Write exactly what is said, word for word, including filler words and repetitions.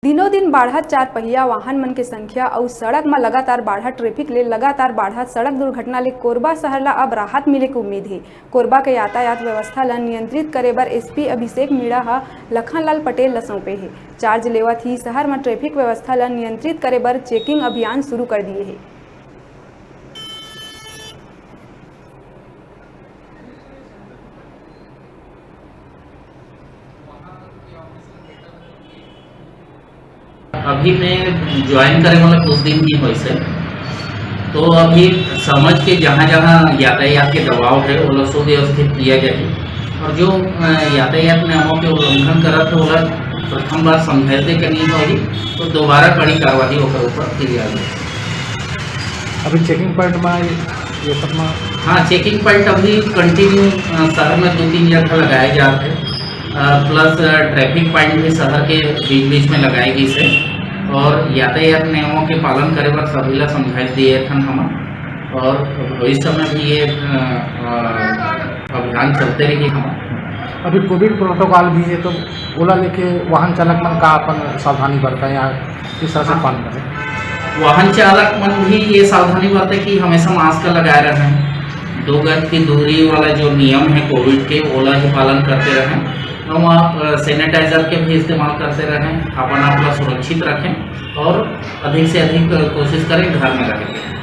दिनों दिन बाढ़त चार पहिया वाहन मन के संख्या अउ सड़क म लगातार बाढ़त ट्रैफिक ले लगातार बाढ़त सड़क दुर्घटना ले कोरबा शहर ल अब राहत मिले के उम्मीद हे। कोरबा के यातायात व्यवस्था ल नियंत्रित करे बर एसपी अभिषेक मीणा ह लखनलाल पटेल ल सौंपे हे। चार्ज लेवत ही शहर म ट्रैफिक व्यवस्था ल नियंत्रित करे बर चेकिंग अभियान शुरू कर दिए हे। अभी मैं ज्वाइन करे वाला कुछ दिन ही होइस हे, तो अभी समझ के जहाँ जहाँ यातायात के दबाव है, वो लोग सुव्यवस्थित किया जाए, और जो अ, यातायात नियमों के उल्लंघन करत है, वो लोग प्रथम बार समझाइश दे के नहीं होगी, तो दोबारा कड़ी कार्रवाई ओकर ऊपर की जाएगी। अभी चेकिंग पॉइंट में ये सब में हाँ, चेकिंग पॉइंट अभी कंटिन्यू शहर में दो तीन जगह लगाए जाते हैं, प्लस ट्रैफिक पॉइंट भी शहर के बीच बीच में लगाए गई से, और यातायात नियमों के पालन करे बर सभी ला समझाइश दिए थन हम, और भविष्य में भी ये अ, अ, अभियान चलते रही हम। अभी कोविड प्रोटोकॉल भी है, तो ओला लेके वाहन चालक मन का अपन सावधानी बरता या किस तरह से पालन करें? वाहन चालक मन भी ये सावधानी बरते कि हमेशा मास्क लगाए रहें, दो गज की दूरी वाला जो नियम है कोविड के, ओला ही पालन करते रहें। हम आप सैनिटाइजर के भी इस्तेमाल करते रहें, अपन आप ला सुरक्षित रखें और अधिक से अधिक कोशिश करें घर में रहें।